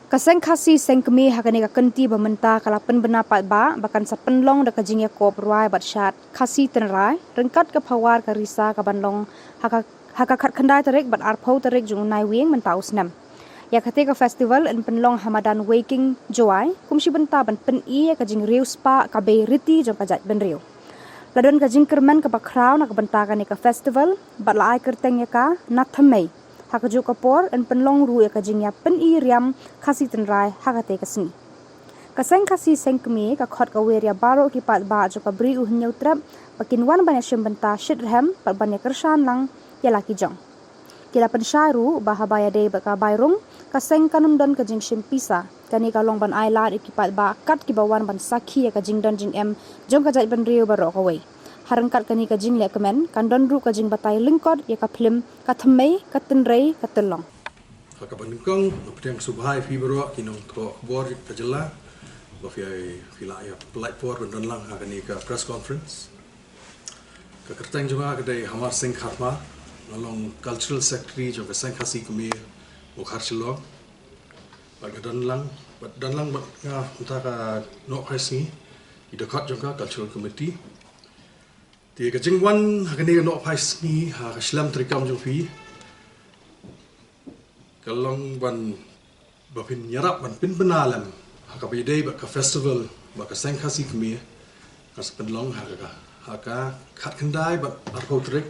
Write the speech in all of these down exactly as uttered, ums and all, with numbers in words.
Ka Seng Khasi Seng Kmie ha kane ka kynti ba mynta ka la pynbna paidbah ba kan sa pynlong da ka jingïakop rwai bad shad Khasi Tynrai ryngkat ka Phawar Ka Risa ka ban long ha ka ha ka khatkhyndai tarik bad arphew tarik jong u Naiwieng mynta u snem. Ïa kata ka festival yn pynlong ha madan Weiking Jowai kum shi bynta ban pyni ïa ka jingriewspah ka bei riti jong ka jaitbynriew. La don ka jingkyrmen kaba khraw na ka bynta kane ka festival bad la ai kyrteng ïa ka Nathymmei. Ha kajuh ka por yn pynlong ruh ïa ka jingïapyni riam Khasi Tynrai ha kata ka sngi. Ka Seng Khasi Seng Kmie ka khot kawei ïa baroh ki paidbah jong ka Bri U Hynñiewtrep ba kin wan ban ïashim bynta shitrhem bad ban ïakyrshan lang ïa la ki jong. Ki la pynshai ruh ba haba ïadei bad ka bai rung, ka seng kan ym don ka jingshim pisa. Kane ka long ban ai lad ïa ki paidbah kat kiba wan ban sakhi ïa ka jingdon jingem jong ka jaitbynriew baroh kawei. Ha ryngkat kane ka jinglehkmen kan don ruh ka jingbatai lyngkot ïa ka phlim Ka Thymmei, Ka Tynrei, Ka Tyllong. Ha kaba nyngkong nga pdiang sngewbha ïa phi baroh ki nongthoh khubor ka jylla ba phi, phi la ïa pynlait por ban don lang ha kane ka press conference. Ka kyrteng jong nga ka dei Hamar Seng Kharmar, nga long Cultural Secretary jong ka Seng Khasi Kmie Mawkhar Shillong. Bad nga don lang, bad don lang bad nga mynta ka nohphai sngi, i dkhot jong ka Cultural Committee. Te ka jingwan ha kane ka nohphai sngi ha ka shlem treikam jong phi ka long ban ba phin ïarap ban pynbna lem ha kaba ïadei bad ka festival ba ka Seng Khasi Kmie ka sa pynlong ha ka, ha ka khatkhyndai bad arphew tarik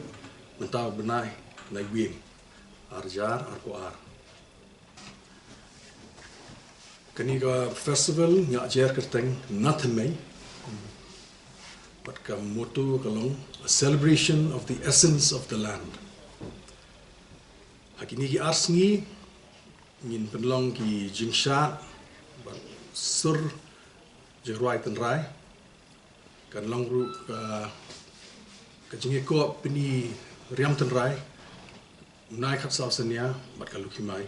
mynta u bnai Naiwieng ar hajar arphew ar. Kane ka festival ngi la jer kyrteng Nathymmei bad ka motto ka long a celebration of the essence of the land. Ha kine ki ar sngi ngin pynlong ki jingshad bad sur jingrwai tynrai. Kan long ruh ka, ka jingïakop pyni riam tynrai, u Nai Khatsaw Sania bad ka Lukhimai.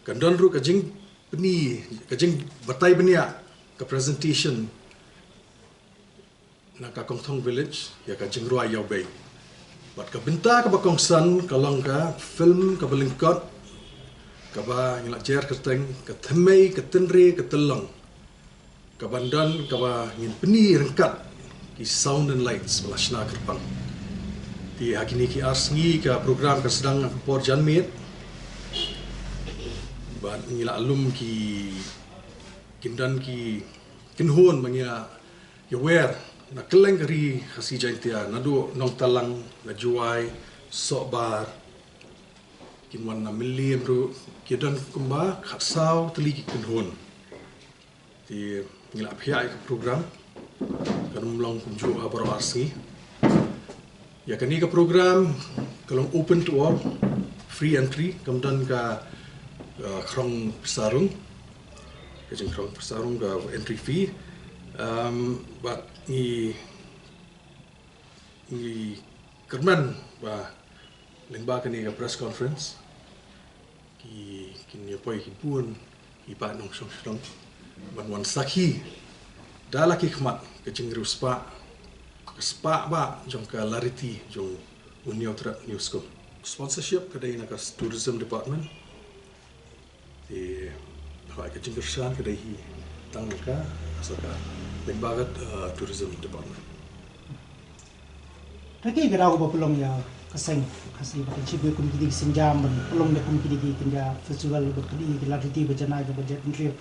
Kan don ruh ka jingpyni, ka jingbatai bniah, ka presentation na ka Kongthong Village ïa ka jingrwai ïawbei. Bad ka bynta kaba kongsan ka long ka film kaba lyngkot kaba ngi la jer kyrteng Ka Thymmei, Ka Tynrei, Ka Tyllong. Ka ban don kaba ngin pyni ryngkat ki sound and lights ba la shna kyrpang. Te ha kine ki ar sngi ka program ka sdang ha ka por janmiet. Bad ngi la lum ki, kin don ki kynhun ba ngi la ïawer na kylleng ka ri Khasi Jaiñtia, naduh Nongtalang, na Jowai, Sohbar, kin wan na Mylliem ruh, ki don kumba khatsaw tylli ki kynhun. Te ngi la pynïaid ïa ka program, kan ym long kumjuh ha baroh ar sngi. Ïa kane ka program ka long open to all, free entry, kam don ka, uh, khrong pyrsarung, ka jingkhrong pyrsarung, ka entry fee. Um, bad ngi, ngi kyrmen ba lyngba kane ka press conference ki, kin ïa poi ki bun ki paid nongshong shnong ban wan sakhi da la ki khmat ka jingriewspah, ka spah bah jong ka lariti jong u Hynñiewtrep Hynñiewskum. Sponsorship ka dei na ka Tourism Department. Te haba ka jingkyrshan ka dei hi tang na ka sorkar, lyngba ka, uh, Tourism Department. Te ki ka daw ba pynlong ïa ka Seng Khasi ba kan shim kum kine ki sienjam ban pynlong da kum kine ki kynja festival ba kine ki lariti ba janai jong ka jaitbynriew.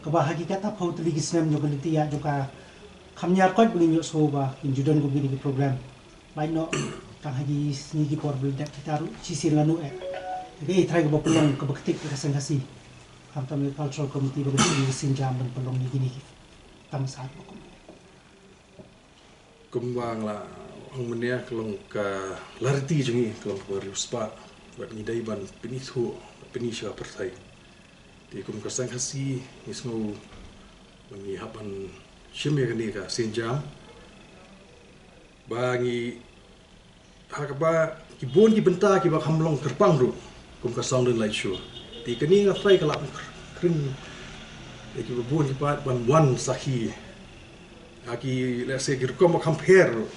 Kaba ha ki kata phew tylli ki snem jong ka lynti ïa jong ka kham ñiar koit ba ngin ïohsngew ba ngin ju don kum kine ki program. Bad noh tang ha ki sngi ki por ba la dep kita ruh shisien lano eh. Te ki trai kaba pynlong kaba ktik ka Seng Khasi. Khamtam ïa ka cultural committee ba ka shim ïa ki sienjam ban pynlong ïa kine ki tam sa ba kum. Kumba nga la ong mynne ka long ka lariti jong ngi ka long kaba riewspah bad ngi dei ban pynithuh, pynithuh sha pyrthei. Te kum ka Seng Khasi ngi sngew ba ngi hap ban shim ïa kane ka sienjam ba ngi ha kaba ki bun ki bynta kiba kham long kyrpang ruh kum ka sound and light show. Te kane nga trai ka la khring ïa kiba bun kiba ban wan sakhi. Ha ki, let's say, ki rukom ba kham pher ruh.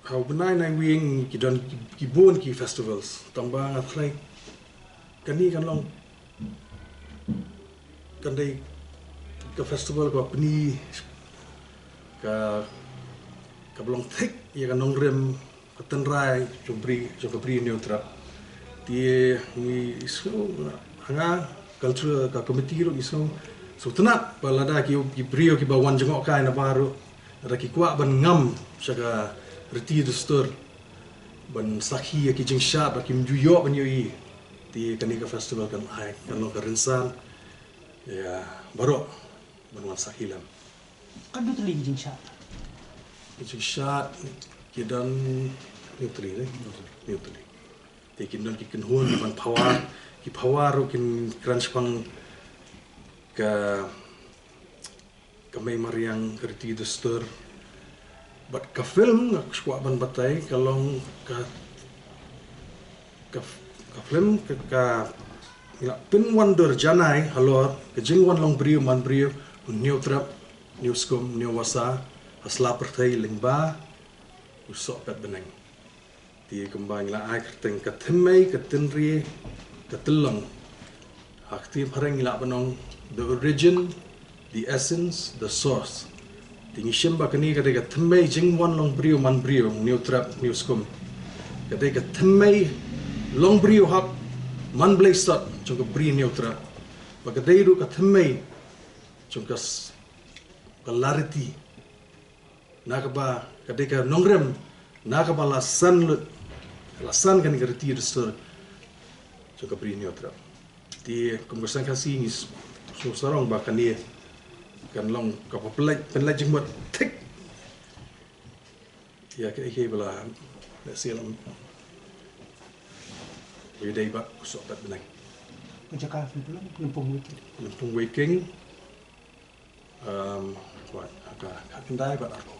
Ha u bnai Naiwieng ki don ki, ki bun ki festivals. Tang ba nga trai Kane kan long, kan dei ka festival kaba pyni ka, kaba long thik ïa ka nongrim, ka tynrai jong bri, jong ka bri Hynñiewtrep. Te ngi sngew, ha nga, culture ka committee ruh ngi sngew sngewtynnat ba lada ki, ki briew kiba wan jngohkai na bar ruh, lada ki kwah ban ngam sha ka riti dustur, ban sakhi ïa ki jingshad ba kim ju ïoh ban ïohi. Te kane ka festival kan ai, kan long ka rynsan ïa baroh ban wan sakhi lem. Katno tylli ki jingshad? Ki jingshad ki don hynñiew tylli, eh? Hynñiew tylli. Te kin don ki kynhun ban phawa, ki phawa ruh kin kren shaphang ka, ka mei mariang, ka riti dustur. Bad ka film nga kwah ban batai ka long ka, ka, ka film ka, ka ngi la pynwandur janai halor ka jingwan long briew man briew, Hynñiewtrep, Hynñiewskum, Hynñiewbasa ha sla pyrthei lyngba u Sohpetbneng. Te kumba ngi la ai kyrteng ka thymmei, ka tynrai, ka tyllong. Ha ka ktien phareng ngi lah ban ong the origin, the essence, the source. Te ngi shim ba kane ka dei ka thymmei jingwan long briew man briew, Hynñiewtrep, Hynñiewskum. Ka dei ka thymmei long briew hok man blei sot jong ka bri Hynñiewtrep. Bad ka dei ruh ka thymmei jong ka s-, ka lariti. Na kaba ka dei ka nongrim na kaba la san lut, la san kane ka riti dustur jong ka bri Hynñiewtrep. Te kum ka Seng Khasi ngi s-, sngew sarong ba kane kan long kaba pynlait, pynlait jingmut thik ïa kaei kaei ba la lehse lam ba ïadei bad u Sohpetbneng. Ka jaka film Lympung Weiking. Lympung Weiking. Um, wat, ka, ka khyndai bad arphew.